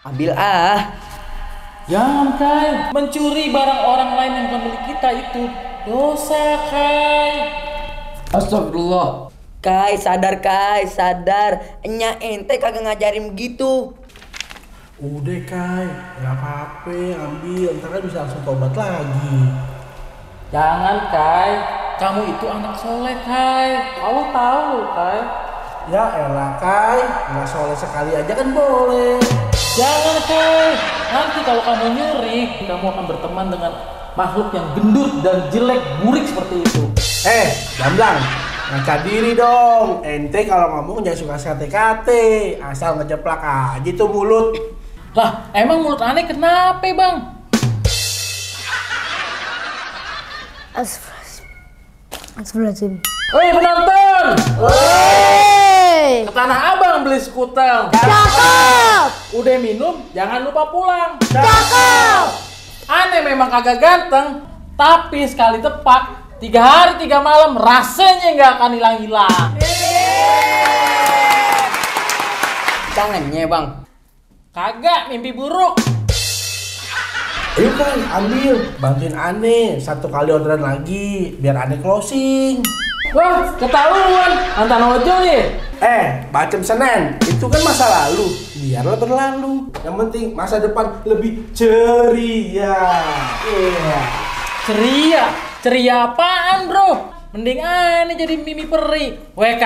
Ambil ah. Jangan Kai, mencuri barang orang lain yang bukan milik kita itu dosa Kai. Astagfirullah. Kai, sadar. Enya ente kagak ngajarin begitu. Udah Kai, nggak apa-apa, ambil, ntar kan bisa langsung tobat lagi. Jangan Kai, kamu itu anak soleh Kai. Allah tahu Kai. Ya elah Kai, nggak soleh sekali aja kan boleh. Jangan Kai, nanti kalau kamu nyuri, kamu akan berteman dengan makhluk yang gendut dan jelek burik seperti itu. Gamblang, ngaca diri dong. Ente kalau ngomong jangan suka kate-kate, asal ngejeplak aja tuh mulut. Lah, emang mulut aneh kenapa bang? Astagfirullahaladzim. Woi penonton! Wey! Ke Tanah Abang beli skutel. Cakep! Udah minum, jangan lupa pulang. Cakep! Aneh memang kagak ganteng, tapi sekali tepak 3 hari 3 malam rasanya nggak akan hilang-hilang. Tangannya bang. Kagak, mimpi buruk. Ayo Kai, ambil, bantuin Ane. 1 kali orderan lagi, biar Ane closing. Wah, ketahuan. Antan ojo nih. Bacem Senen, itu kan masa lalu, biarlah berlalu. Yang penting masa depan lebih ceria. Iya. Ceria apaan bro? Mending aneh jadi Mimi Peri. WK.